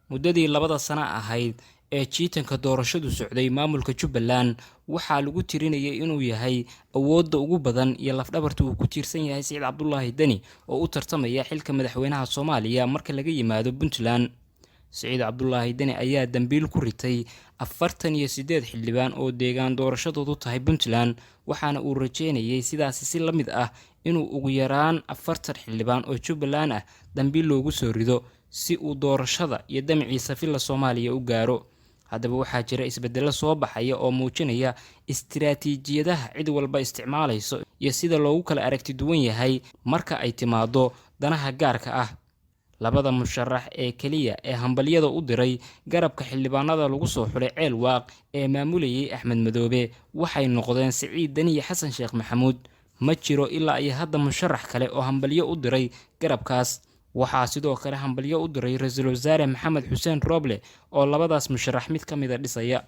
Muddadii 2da sano ahayd ee jiitanka doorashadu socday, maamulka Jubbaland waxaa lagu tirinayay inuu yahay awoodda ugu badan iyo lafdhabarta uu ku tiirsan yahay Siciid Cabdulaahi Deni oo u tartamaya xilka madaxweynaha Soomaaliya marka laga yimaado Puntland. Siciid Cabdulaahi Deni ayaa dambiil ku ritay 48 xildhibaan oo deegaan doorashadoodu tahay Puntland, waxaana uu rajeynayay sidaasi si la mid ah inuu ugu yaraan 40 xildhibaan oo Jubbaland ah dambiil loogu soo rido si uu doorashada iyo damciisa Villa Soomaaliya u gaaro. Haddaba waxaa jira isbeddello soo baxaya oo muujinaya istiraatiijiyadaha cid walba isticmaalayso iyo sida loogu kala aragti duwan yahay marka ay timaado danaha gaarka ah. Labada musharax ee keliya ee hambalyada u diray garabka xildhibaanada lagu soo xulay Ceel Waaq ee maamulayay Axmed Madoobe waxay noqdeen Siciid Deni iyo Xasan Sheekh Maxamuud. Ma jiro ilaa iyo hadda musharax kale oo hambalyo u diray garabkaas. Waxaa sidoo kale hambalyo u diray ra-iisul wasaare Maxamed Xuseen Rooble oo labadaas musharax mid ka mida dhisaya.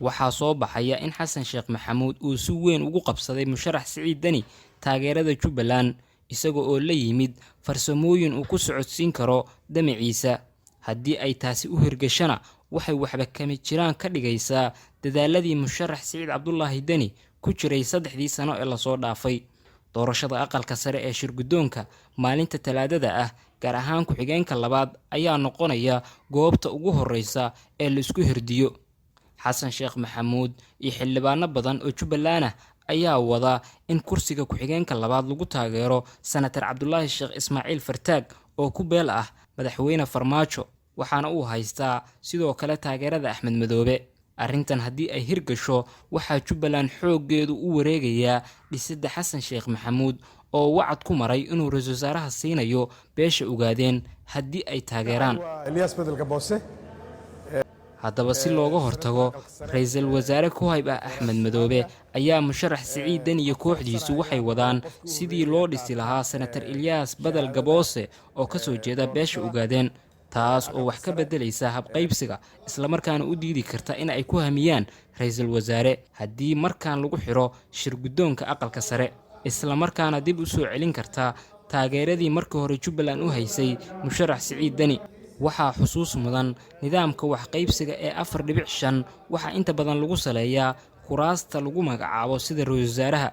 Waxaa soo baxaya in Xasan Sheekh Maxamuud uu si weyn ugu qabsaday musharax Siciid Deni taageerada Jubbaland, isaga oo la yimid farsamooyin uu ku socodsiin karo damaciisa. Haddii ay taasi u hirgashana, waxay waxba kama jiraan ka dhigaysaa dadaaladii musharax Siciid Cabdulaahi Deni ku jiray 3dii sano ee lasoo dhaafay. Doorashada aqalka sare ee shirguddoonka maalinta Talaadada ah, gaar ahaan ku-xigeenka labaad, ayaa noqonaya goobta ugu horeysa ee la isku hirdiyo. Xasan Sheekh Maxamuud iyo xildhibaano badan oo Jubbaland ah ayaa wada in kursiga ku-xigeenka labaad lagu taageero Senatar Cabdulaahi Sheekh Ismaaciil Fartaag oo ku beel ah madaxweyne Farmaajo, waxaana uu haystaa sidoo kale taageerada Axmed Madoobe. Arrintan haddii ay hirgasho, waxaa Jubbaland xooggeedu u wareegayaa dhisidda Xasan Sheekh Maxamuud oo wacad ku maray inuu ra-iisul wasaaraha siinayo beesha Ogaadeen haddii ay taageeraan. Elyaas Bedelka Boose. Haddaba si looga hortago ra-iisul wasaare ku hayb ah Axmed Madoobe, ayaa musharax Siciid Deni iyo kooxdiisu waxay wadaan sidii loo dhisi lahaa Senatar Ilyaas Badal Gaboose oo ka soo jeeda beesha Ogaadeen, taas oo wax ka beddelaysa habqaybsiga, islamarkaana u diidi karta in ay ku hamiyaan ra-iisul wasaare haddii markaan lagu xiro shir guddoonka aqalka sare, islamarkaana dib u soo celin karta taageeradii markii hore Jubbaland u haysay musharax Siciid Deni. Waxaa xusuus mudan, nidaamka waxqaybsiga ee 4.5 waxaa inta badan lagu saleeyaa kuraasta lagu magacaabo sida ra-iisul wasaaraha.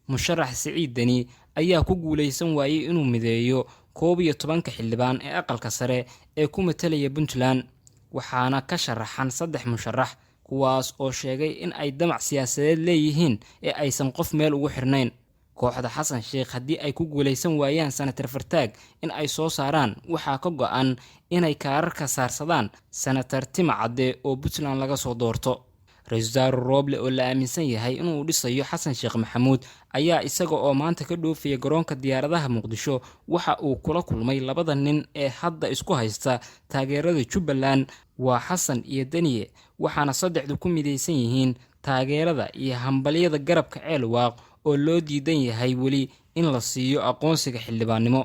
Musharax Siciid Deni ayaa ku guulaysan waayey inuu mideeyo 11ka xildhibaan ee aqalka sare ee ku matalaya Puntland, waxaana ka sharaxan 3 musharax, kuwaas oo sheegay in ay damac siyaasadeed leeyihiin ee aysan qof meel ugu xirnayn. Kooxda Xasan Sheekh haddii ay ku guulaysan waayaan Senatar Fartaag in ay soo saaraan, waxaa ka go-an inay kaararka saarsadaan Senatar Tima Cadde oo Puntland laga soo doorto. Ra-iisul wasaare Rooble oo la aaminsan yahay inuu dhisayo Xasan Sheekh Maxamuud ayaa isaga oo maanta ka dhoofaya garoonka diyaaradaha Muqdisho waxa uu kula kulmay labada nin ee hadda isku haysta taageerada Jubbaland, waa Xasan iyo Deniye, waxaana saddexdu ku midaysan yihiin taageerada iyo hambalyada garabka Ceelwaaq oo loo diidan yahay weli in la siiyo aqoonsiga xildhibaannimo.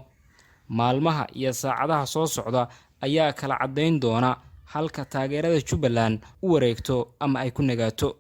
Maalmaha iyo saacadaha soo socda ayaa kala caddayn doona halka taageerada Jubbaland u wareegto ama ay ku nagaato.